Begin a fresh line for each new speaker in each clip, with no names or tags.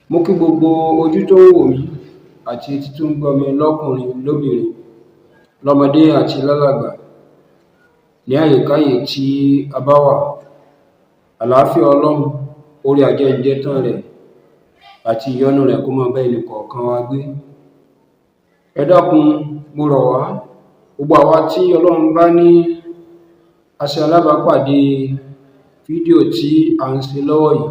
Mo kí gbogbo ojú tó ń wò mí àti etí tó ń gbọ́ mi, lọ́kùnrin, lóbìnrin, lọ́mọdé àti lálàgbà, ní àyíkáyé tí a bá wà. Àlàáfíà Ọlọ́run, orí ajẹ́njẹ́tán rẹ̀ àti ìyọ́nú rẹ̀ kó máa bá ẹnì kọ̀ọ̀kan wa gbé. Ẹ dákun, mo rọ̀ wá, gbogbo àwa tí Ọlọ́run bá ní a ṣe alábàápàdé fídíò tí à ń ṣe lọ́wọ́ yìí,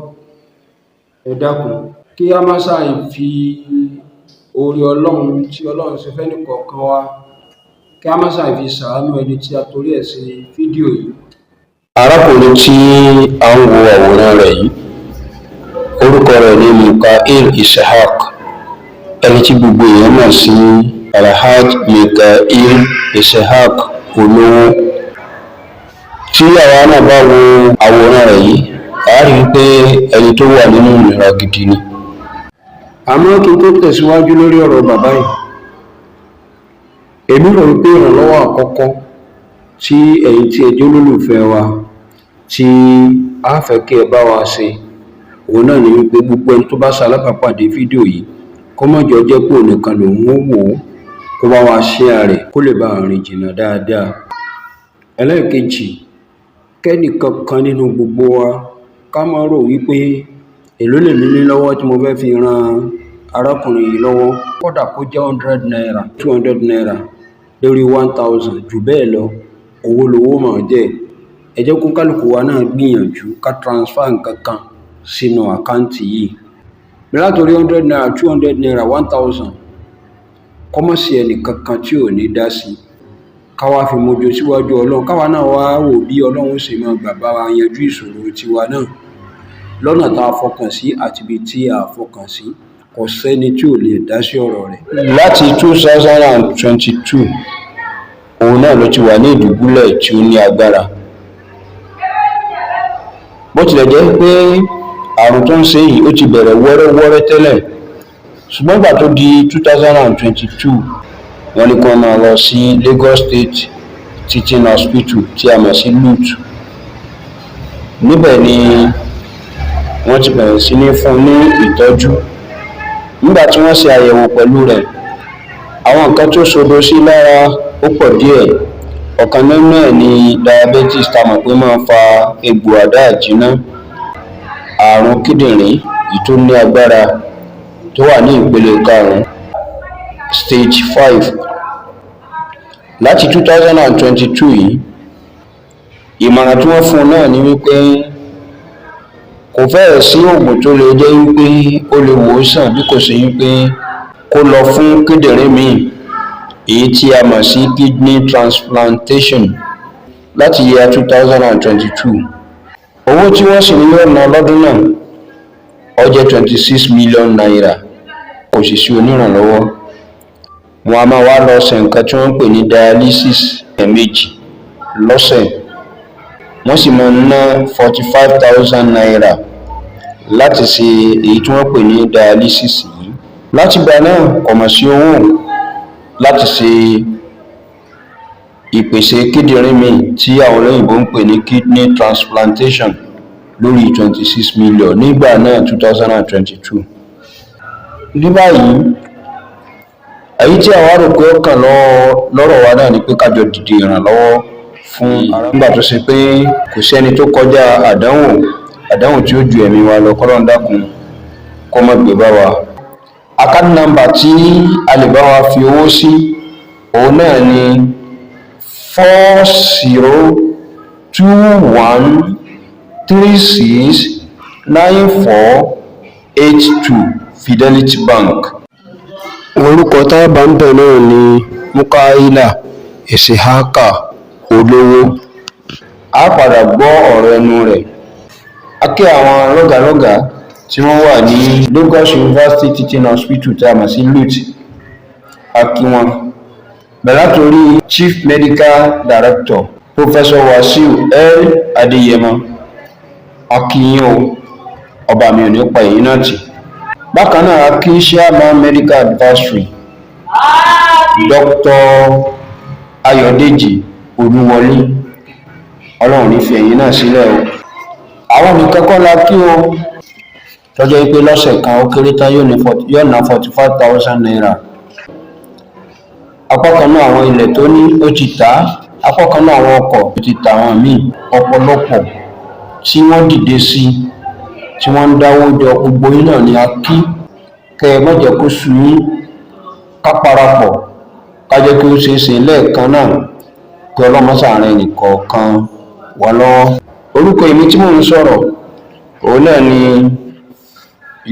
ẹ dákun, kí a má ṣàì fi oore Ọlọ́run tí Ọlọ́run ṣe fẹ́nìkọ̀ọ̀kan wa, kí a má ṣàì fi ṣàánú ẹni tí a torí ẹ̀ ṣe fídíò yìí.
Arákùnrin tí a ń wo àwòrán rẹ̀ yìí, orúkọ rẹ̀ ní Mukail Ishaq, ẹni tí gbogbo èèyàn mọ̀ sí Alhaj Mikail Ishaq Olówó. Tí àwa náà bá wo àwòrán rẹ̀ yìí, a rí i pé ẹni tó wà nínú ìnira gidi ni.
Àmọ́ kí n tó tẹ̀síwájú lórí ọ̀rọ̀ bàbá yìí, èmi rò wípé ìrànlọ́wọ́ àkọ́kọ́ tí ẹ̀yin tí ẹ jẹ́ olólùfẹ́ wa tí a fẹ́ kí ẹ bá wa ṣe, òun náà ni wípé gbogbo ẹni tó bá ṣe alábàápàdé fídíò yìí, kó má jọ jẹ́ pé òun nìkan lòun ó wò ó, kó bá wa share rẹ̀ kó lè bá rìn jìnnà dáadáa. Ẹlẹ́ẹ̀kejì, kẹ́nìkankan nínú gbogbo wa ká má rò wípé èló lèmi ní lọ́wọ́ tí mo fẹ́ fi ran arákùnrin yìí lọ́wọ́. Kódà kó jẹ́ ₦100, ₦200 lórí 1,000, jù bẹ́ẹ̀ lọ, owó lowó máa jẹ́. Ẹ jẹ́ kó kálukú wa náà gbìyànjú ká transfer nǹkan kan sínú account yìí látòrí ₦100, ₦200, 1,000, kó má sí ẹnì kankan tí ò ní dá sí, ká wá fi mojo síwájú Ọlọ́run, káwa náà wá wò bí Ọlọ́run ó ṣe máa gbà bá wa yanjú ìṣòro tiwa náà lọ́nà tá a fọkàn sí àti ibi tí a fọkàn sí. Kò sẹ́ni tí ò lè dá sí ọ̀rọ̀ rẹ̀.
Láti 2022, òun náà ló ti wà ní ìdùbúlẹ̀ tí ó ní agbára. Bó tilẹ̀ jẹ́ pé àrùn tó ń ṣe yìí, ó ti bẹ̀rẹ̀ wẹ́rẹ́wẹ́rẹ́ tẹ́lẹ̀, ṣùgbọ́n ìgbà tó di 2022, wọ́n ní kí wọ́n máa lọ sí Lagos State Teaching Hospital tí a mọ̀ sí LUTH. Níbẹ̀ ni wọ́n ti bẹ̀rẹ̀ sí ní fún un ní ìtọ́jú. Nígbà tí wọ́n ṣe àyẹ̀wò pẹ̀lú rẹ̀, àwọn nǹkan tó sodo sí lára ó pọ̀ díẹ̀. Ọ̀kan nínú ẹ̀ ní diabetes, tá a mọ̀ pé máa ń fa egbò àdá àjínà, ààrùn kíndìnrín èyí tó ní agbára tó wà ní ìpele karùn-ún, stage 5. Láti 2022 yìí, ìmọ̀ràn tí wọ́n fún un náà ni wípé kò fẹ́ẹ̀ sí oògùn tó lè jẹ́ wípé ó lè wò ó sàn bí kò sí wípé kó lọ fún kíndìnrín míì, èyí tí a mọ̀ sí kidney transplantation. Láti year 2022, owó tí wọ́n sì ní yóò ná lọ́dún náà, ó jẹ́ ₦26 million. Kò sì sí onírànlọ́wọ́. Wọn a máa wá lọ ṣe nǹkan tí wọ́n ń pè ní dialysis ẹ̀ẹ̀mejì lọ́sẹ̀, wọ́n sì máa ń ná ₦45,000 láti ṣe èyí tí wọ́n pè ní dialysis yìí. Látìgbà náà, kò mọ̀ sí owó láti ṣe ìpèsè kíndìnrín míì tí àwọn olóyìnbó ń pè ní kidney transplantation lórí 26 million nígbà náà, 2022. Ní báyìí, èyí tí àwa rò pé ó kàn lọ́rọ̀ wa náà ni pé ká jọ dìde ìrànlọ́wọ́ fún nígbà tó ṣe pé kò sẹ́ni tó kọjá àdánwò, àdánwò tí ó ju ẹ̀mí wa lọ, kọ́lọ́run dákun kó má gbé bá wa. Account number tí a lè bá wa fi owó sí, òun náà ni 4021369482, Fidelity Bank.
Orúkọ tá a bá ń bẹ̀ náà ni Mukaila Ishaka Olówó.
A padà gbọ́ ọ̀rọ̀ ẹnu rẹ̀. A kí àwọn lọ́gàálọ́gàá tí wọ́n wà ní Lagos University Teaching Hospital tí a mọ̀ sí LUTH. A kí wọn, bẹ̀rẹ̀ látòrí Chief Medical Director, Professor Wasiu L. Adéyẹmọ. A kí yín o, ọba mi ò ní pa èyí náà tì. Bákan náà, a kí Chairman Medical Advisory, Dr. Ayọ̀dèjì Olúwọlé. Ọlọ́run ní fi ẹ̀yin náà sílẹ̀ o. Àwọn nìkan kọ́ la kí o.
Tó jẹ́ pé lọ́sẹ̀ kan, ó kéré tán, yóò ná ₦45,000. Apá kan náà, àwọn ilẹ̀ tó ní, ó ti tà á. Apá kan náà, àwọn ọkọ̀, ó ti tà àwọn míì. Ọ̀pọ̀lọpọ̀ tí wọ́n dìde sí, tí wọ́n ń dáwó jọ, gbogbo yín náà ni a kí. Kẹ́ ẹ má jẹ́ kó sú yín. Ká parapọ̀, ká jẹ́ kí ó ṣeé ṣe lẹ́ẹ̀kan náà, kí ọlọ́mọ sàárín ẹnìkọ̀ọ̀kan wà lọ́wọ́. Orúkọ èmi tí mò ń sọ̀rọ̀, òun náà ni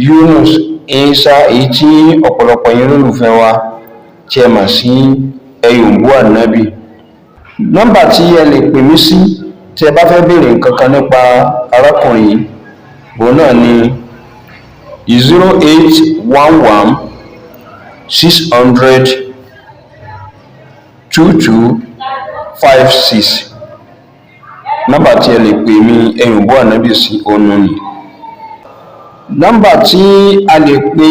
Yunus Isa, èyí tí ọ̀pọ̀lọpọ̀ yín lólùfẹ́ wa tí ẹ mọ̀ sí Ẹyùnbó Ànábì. Nọ́mbà tí ẹ lè pè mí sí tí ẹ bá fẹ́ béèrè nǹkan kan nípa arákùnrin yìí, òun náà ni 08116002256. Nọ́mbà tí ẹ lè pè mí, Ẹyùnbó Ànábì, sí òun ni. Nọ́mbà tí a lè pe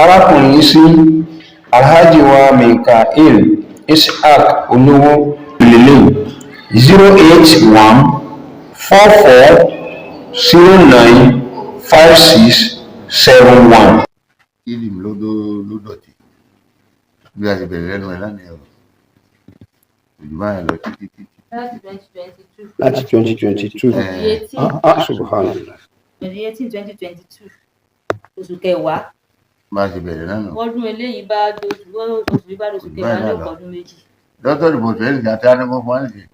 arákùnrin yìí sí, Alhaji wa Mikael Isiaq Olówó lélẹ̀, 08144095671.
Kídìmí ló ló dọ̀tí bí a ṣe bẹ̀rẹ̀ lẹ́nu ẹ̀ lánàá, ẹ̀rọ òjò báyìí lọ títí títí.
Láti 2022.
Láti 2022.
18.
Ah, subhanallah.
18, 2022, oṣù kẹwàá.
Bá a ṣe bẹ̀rẹ̀ lánàá.
Ọdún eléyìí bá doṣù, oṣù yìí bá doṣù kẹwàá ní ọkọ̀ ọdún 2.
Dókítà ìbò tó ẹnìkan tí a ní kó fún wa nìyẹn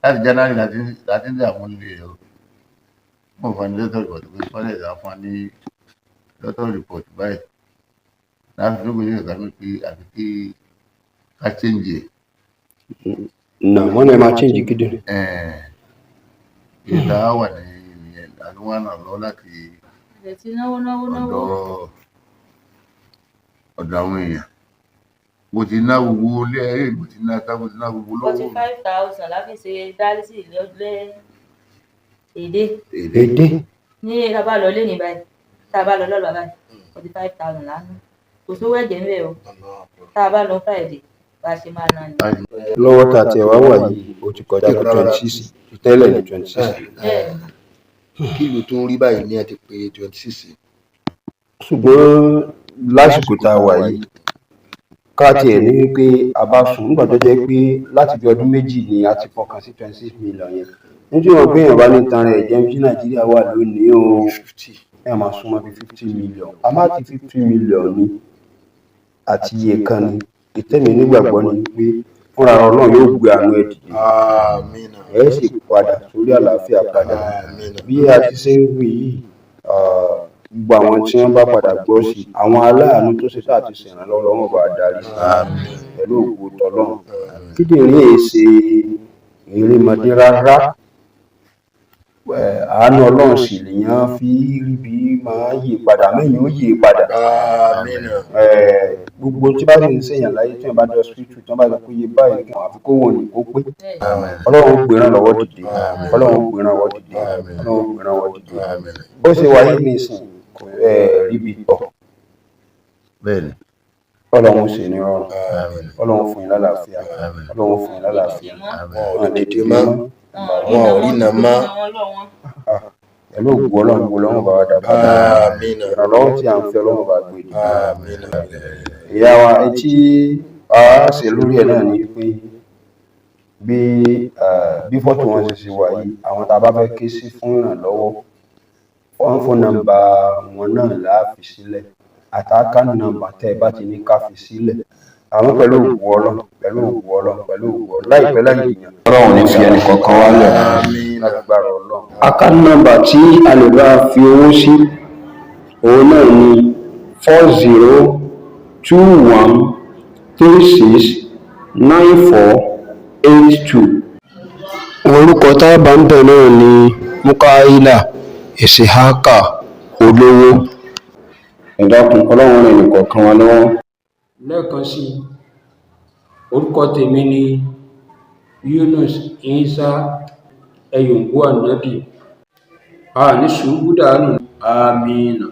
láti January láti ń dààmú nílé rẹ o. Mo fún wa ní dókítà ìbò tó pé wọ́n lè dá fún wa ní dókítà report báyìí láti tó gbé ìgbà mi pé àfi kí ká change.
Nà wọ́n náà máa change kíndìnrín.
Ẹ̀ ìta wà ní ìyẹn àti wọn náà lọ láti
Ẹ̀ ti náwó náwó náwó.
Ọ̀dọ̀ àwọn èèyàn, mo ti ná gbogbo ilé ayé, mo ti ná tá, mo ti ná gbogbo
forty
lọ́wọ́.
five thousand láfi ṣe dialysis lẹ́ èdè.
Èdè.
Èdè.
Ní tá a bá lọ lé ní báyìí, tá a bá lọ lọ́la báyìí, 45,000 lánàá. Kò sówó ẹ̀jẹ̀ ńbẹ̀ o. Tá a bá lọ Friday, bá a ṣe máa ná ni.
Lọ́wọ́ tá a tiẹ̀ wá wà yìí, ó ti kọjá 26, tẹ́lẹ̀ ní 26.
Bẹ́ẹ̀ ni.
Kí ìlú tó ń rí báyìí ní ẹ ti pé 26.
Ṣùgbọ́n lásìkò tá a wà yìí, ká tiẹ̀ ní wípé a bá sùn nígbà tó jẹ́ pé láti bí ọdún 2 ni a ti fọkàn sí 26 million yẹn, nítorí wọn pé èèyàn bá ní tan rẹ̀ jẹ́ bí Nàìjíríà wà lónìí o,
50.
Ẹ máa súnmọ́ bí 50 million. A má ti 50 million ní àti iye kan ni ìtẹ́mi nígbàgbọ́ ni pé fúnra Ọlọ́run yóò gbé àánú ẹ̀ dìde.
Amina.
Ẹ sì padà sórí àlàáfíà padà.
Amina.
Bí a ti ṣe ń wí yìí, gbogbo àwọn tí wọ́n bá padà gbọ́ sí i, àwọn aláàánú tó ṣe tá àti ṣèrànlọ́wọ́ lọ́wọ́ bá darí sí i pẹ̀lú ògo tọlọ́run. Kíndìnrín èé ṣe erémọdé rárá. Àánú Ọlọ́run sì lèèyàn fi ríbi máa yí padà mẹ́yìn ó yí padà.
Amina.
Gbogbo tí bá sì ń ṣèyàn láyé, tí wọ́n bá dé hospital, tí wọ́n bá sọ pé iye báyìí kí wọ́n àfi kó wò ní kó pé. Ọlọ́run ó gbé ìrànlọ́wọ́ dìde. Ọlọ́run ó gbé ìrànlọ́wọ́ dìde. Ọlọ́run ó gbé ìrànlọ́wọ́ dìde. Bó ṣe wáyé nísìn, kò ríbi tọ̀.
Bẹ́ẹ̀ni.
Ọlọ́run ó ṣe ní rọrùn. Ọlọ́run fún yín lálàáfíà. Ọlọ́run fún yín lálàáfíà.
Wọn ò dìde mọ́, wọn ò rí iná mọ́.
Pẹ̀lú ògo Ọlọ́run, gbogbo Ọlọ́run bá wa dàgbà.
Amina.
Ìrànlọ́wọ́ tí à ń fẹ́, Ọlọ́run bá gbé dìde.
Amina.
Ìyá wa, etí a ṣe lórí ẹ̀ náà ni pé bí fọ́tò wọn ṣe ṣe wà yìí, àwọn tá a bá fẹ́ ké sí fún ìrànlọ́wọ́, wọ́n fún nọ́mbà wọn náà là á fi sílẹ̀, àti account number tẹ́ ẹ bá ti ní ká fi sílẹ̀. Àwọn pẹ̀lú ògo Ọlọ́run, pẹ̀lú ògo Ọlọ́run, pẹ̀lú ògo Ọlọ́run, láìpẹ́ láì jìnnà, Ọlọ́run ò ní fi ẹnì kọ̀ọ̀kan wá lẹ̀.
Amina.
Lágbára Ọlọ́run. Account number tí a lè bá fi owó sí, òun náà ni 4021369482. Orúkọ tá a bá ń bẹ̀ náà ni Mukaila Isiaka Olówó. Ẹ dákun, Ọlọ́run ràn ẹnìkọ̀ọ̀kan wa lọ́wọ́. Lẹ́ẹ̀kan sí i, orúkọ tèmi ni Yunus Isa Ẹyùnbó Ànábì. A ní ṣubú dànù. Amina.